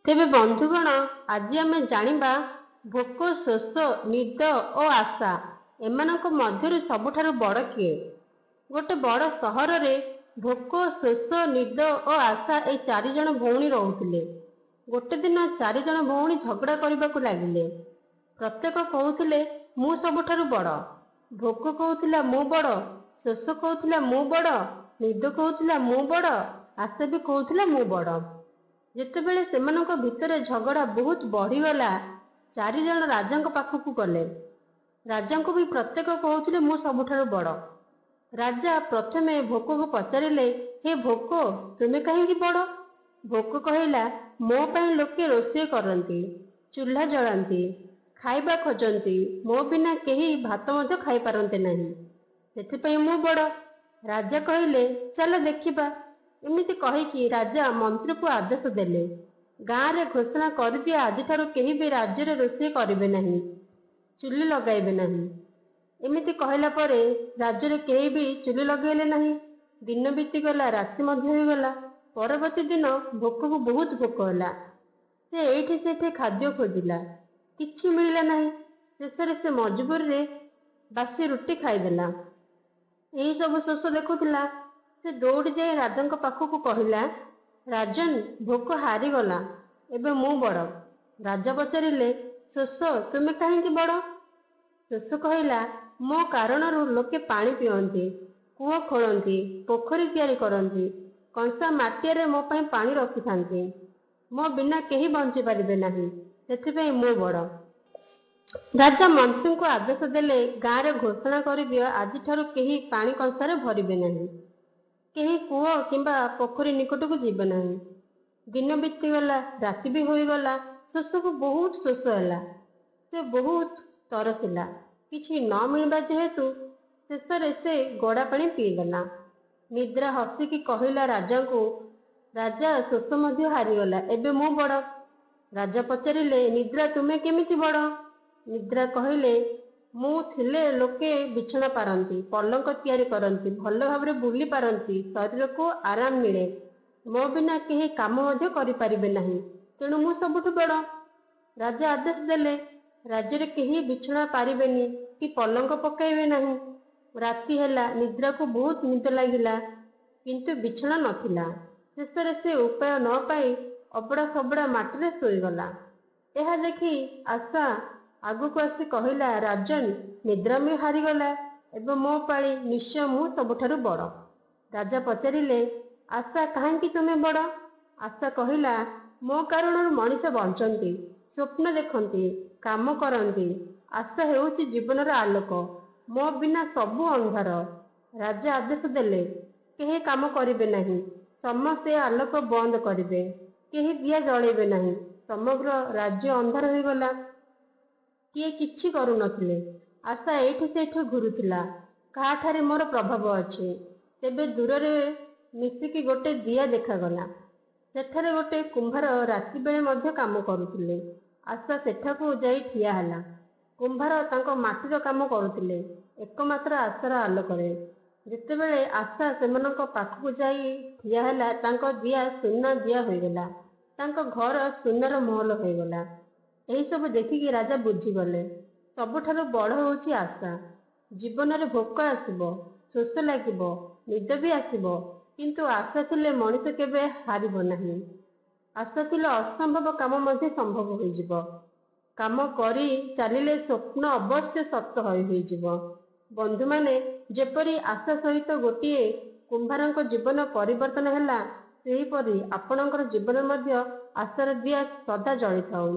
ତେବେ ବନ୍ଧୁଗଣ, ଆଜି ଆମେ ଜାଣିବା ଭୋକ, ଶୋଷ, ନିଦ ଓ ଆଶା ଏମାନଙ୍କ ମଧ୍ୟରୁ ସବୁଠାରୁ ବଡ଼ କିଏ? ଗୋଟେ ବଡ଼ ସହରରେ ଭୋକ, ଶୋଷ, ନିଦ ଓ ଆଶା ଏଇ ଚାରିଜଣ ଭଉଣୀ ରହୁଥିଲେ। ଗୋଟେ ଦିନ ଚାରିଜଣ ଭଉଣୀ ଝଗଡ଼ା କରିବାକୁ ଲାଗିଲେ। ପ୍ରତ୍ୟେକ କହୁଥିଲେ ମୁଁ ସବୁଠାରୁ ବଡ଼। ଭୋକ କହୁଥିଲା ମୁଁ ବଡ଼, ଶୋଷ କହୁଥିଲା ମୁଁ ବଡ଼, ନିଦ କହୁଥିଲା ମୁଁ ବଡ଼, ଆଶା ବି କହୁଥିଲା ମୁଁ ବଡ଼। ଯେତେବେଳେ ସେମାନଙ୍କ ଭିତରେ ଝଗଡ଼ା ବହୁତ ବଢ଼ିଗଲା, ଚାରିଜଣ ରାଜାଙ୍କ ପାଖକୁ ଗଲେ। ରାଜାଙ୍କୁ ବି ପ୍ରତ୍ୟେକ କହୁଥିଲେ ମୁଁ ସବୁଠାରୁ ବଡ଼। ରାଜା ପ୍ରଥମେ ଭୋକକୁ ପଚାରିଲେ, ହେ ଭୋକ, ତୁମେ କାହିଁକି ବଡ଼? ଭୋକ କହିଲା, ମୋ ପାଇଁ ଲୋକେ ରୋଷେଇ କରନ୍ତି, ଚୁଲ୍ହା ଜଳାନ୍ତି, ଖାଇବା ଖୋଜନ୍ତି। ମୋ ବିନା କେହି ଭାତ ମଧ୍ୟ ଖାଇପାରନ୍ତି ନାହିଁ, ସେଥିପାଇଁ ମୁଁ ବଡ଼। ରାଜା କହିଲେ, ଚାଲ ଦେଖିବା। ଏମିତି କହିକି ରାଜା ମନ୍ତ୍ରୀକୁ ଆଦେଶ ଦେଲେ, ଗାଁରେ ଘୋଷଣା କରିଦିଅ ଆଜିଠାରୁ କେହି ବି ରାଜ୍ୟରେ ରୋଷେଇ କରିବେ ନାହିଁ, ଚୁଲି ଲଗାଇବେ ନାହିଁ। ଏମିତି କହିଲା ପରେ ରାଜ୍ୟରେ କେହି ବି ଚୁଲି ଲଗାଇଲେ ନାହିଁ। ଦିନ ବିତିଗଲା, ରାତି ମଧ୍ୟ ହୋଇଗଲା। ପରବର୍ତ୍ତୀ ଦିନ ଭୋକକୁ ବହୁତ ଭୋକ ହେଲା। ସେ ଏଇଠି ସେଇଠି ଖାଦ୍ୟ ଖୋଜିଲା, କିଛି ମିଳିଲା ନାହିଁ। ଶେଷରେ ସେ ମଜବୁରରେ ବାସି ରୁଟି ଖାଇଦେଲା। ଏହି ସବୁ ଶୋଷ ଦେଖୁଥିଲା। ସେ ଦୌଡ଼ି ଯାଇ ରାଜାଙ୍କ ପାଖକୁ କହିଲା, ରାଜନ, ଭୋକ ହାରିଗଲା, ଏବେ ମୁଁ ବଡ଼। ରାଜା ପଚାରିଲେ, ଶୋଷ, ତୁମେ କାହିଁକି ବଡ଼? ଶୋଷ କହିଲା, ମୋ କାରଣରୁ ଲୋକେ ପାଣି ପିଅନ୍ତି, କୂଅ ଖୋଳନ୍ତି, ପୋଖରୀ ତିଆରି କରନ୍ତି, କଂସା ମାଟିଆରେ ମୋ ପାଇଁ ପାଣି ରଖିଥାନ୍ତି। ମୋ ବିନା କେହି ବଞ୍ଚି ପାରିବେ ନାହିଁ, ସେଥିପାଇଁ ମୁଁ ବଡ଼। ରାଜା ମନ୍ତ୍ରୀଙ୍କୁ ଆଦେଶ ଦେଲେ, ଗାଁରେ ଘୋଷଣା କରିଦିଅ ଆଜିଠାରୁ କେହି ପାଣି କଂସାରେ ଭରିବେ ନାହିଁ, କେହି କୂଅ କିମ୍ବା ପୋଖରୀ ନିକଟକୁ ଯିବେ ନାହିଁ। ଦିନ ବିତିଗଲା, ରାତି ବି ହୋଇଗଲା। ଶୋଷକୁ ବହୁତ ଶୋଷ ହେଲା, ସେ ବହୁତ ତରସିଲା। କିଛି ନ ମିଳିବା ଯେହେତୁ ଶେଷରେ ସେ ଗଡ଼ା ପାଣି ପିଇଦେଲା। ନିଦ୍ରା ହସିକି କହିଲା ରାଜାଙ୍କୁ, ରାଜା, ଶୋଷ ମଧ୍ୟ ହାରିଗଲା, ଏବେ ମୁଁ ବଡ଼। ରାଜା ପଚାରିଲେ, ନିଦ୍ରା, ତୁମେ କେମିତି ବଡ଼? ନିଦ୍ରା କହିଲେ, ମୁଁ ଥିଲେ ଲୋକେ ବିଛଣା ପାରନ୍ତି, ପଲଙ୍କ ତିଆରି କରନ୍ତି, ଭଲ ଭାବରେ ବୁଲି ପାରନ୍ତି, ଶରୀରକୁ ଆରାମ ମିଳେ। ମୋ ବିନା କେହି କାମ ମଧ୍ୟ କରିପାରିବେ ନାହିଁ, ତେଣୁ ମୁଁ ସବୁଠୁ ବଡ଼। ରାଜା ଆଦେଶ ଦେଲେ, ରାଜ୍ୟରେ କେହି ବିଛଣା ପାରିବେନି କି ପଲଙ୍କ ପକାଇବେ ନାହିଁ। ରାତି ହେଲା, ନିଦ୍ରାକୁ ବହୁତ ନିଦ ଲାଗିଲା, କିନ୍ତୁ ବିଛଣା ନଥିଲା। ଶେଷରେ ସେ ଉପାୟ ନ ପାଇ ଅବଡ଼ା ଖବଡ଼ା ମାଟିରେ ଶୋଇଗଲା। ଏହା ଦେଖି ଆଶା ଆଗକୁ ଆସି କହିଲା, ରାଜନ, ନିଦ୍ରା ବି ହାରିଗଲା, ଏବେ ମୋ ପାଳି, ନିଶ୍ଚୟ ମୁଁ ସବୁଠାରୁ ବଡ଼। ରାଜା ପଚାରିଲେ, ଆଶା, କାହିଁକି ତୁମେ ବଡ଼? ଆଶା କହିଲା, ମୋ କାରଣରୁ ମଣିଷ ବଞ୍ଚନ୍ତି, ସ୍ୱପ୍ନ ଦେଖନ୍ତି, କାମ କରନ୍ତି। ଆଶା ହେଉଛି ଜୀବନର ଆଲୋକ, ମୋ ବିନା ସବୁ ଅନ୍ଧାର। ରାଜା ଆଦେଶ ଦେଲେ, କେହି କାମ କରିବେ ନାହିଁ, ସମସ୍ତେ ଆଲୋକ ବନ୍ଦ କରିବେ, କେହି ଦିଆ ଜଳେଇବେ ନାହିଁ। ସମଗ୍ର ରାଜ୍ୟ ଅନ୍ଧାର ହୋଇଗଲା, କିଏ କିଛି କରୁନଥିଲେ। ଆଶା ଏଇଠି ସେଇଠି ଘୁରୁଥିଲା, କାହାଠାରେ ମୋର ପ୍ରଭାବ ଅଛି। ତେବେ ଦୂରରେ ମିଶିକି ଗୋଟେ ଦିଆ ଦେଖାଗଲା। ସେଠାରେ ଗୋଟେ କୁମ୍ଭାର ରାତି ବେଳେ ମଧ୍ୟ କାମ କରୁଥିଲେ। ଆଶା ସେଠାକୁ ଯାଇ ଠିଆ ହେଲା। କୁମ୍ଭାର ତାଙ୍କ ମାଟିର କାମ କରୁଥିଲେ ଏକମାତ୍ର ଆଶାର ଆଲୋକରେ। ଯେତେବେଳେ ଆଶା ସେମାନଙ୍କ ପାଖକୁ ଯାଇ ଠିଆ ହେଲା, ତାଙ୍କ ଦିଆ ସୁନା ଦିଆ ହୋଇଗଲା, ତାଙ୍କ ଘର ସୁନାର ମହଲ ହୋଇଗଲା। ଏହିସବୁ ଦେଖିକି ରାଜା ବୁଝିଗଲେ, ସବୁଠାରୁ ବଡ଼ ହେଉଛି ଆଶା। ଜୀବନରେ ଭୋକ ଆସିବ, ଶୋଷ ଲାଗିବ, ନିଦ ବି ଆସିବ, କିନ୍ତୁ ଆଶା ଥିଲେ ମଣିଷ କେବେ ହାରିବ ନାହିଁ। ଆଶା ଥିଲେ ଅସମ୍ଭବ କାମ ମଧ୍ୟ ସମ୍ଭବ ହୋଇଯିବ। କାମ କରି ଚାଲିଲେ ସ୍ୱପ୍ନ ଅବଶ୍ୟ ସତ ହୋଇଯିବ। ବନ୍ଧୁମାନେ, ଯେପରି ଆଶା ସହିତ ଗୋଟିଏ କୁମ୍ଭାରଙ୍କ ଜୀବନ ପରିବର୍ତ୍ତନ ହେଲା, ସେହିପରି ଆପଣଙ୍କର ଜୀବନ ମଧ୍ୟ ଆଶାର ଦିଆ ସଦା ଜଳିଥାଉ।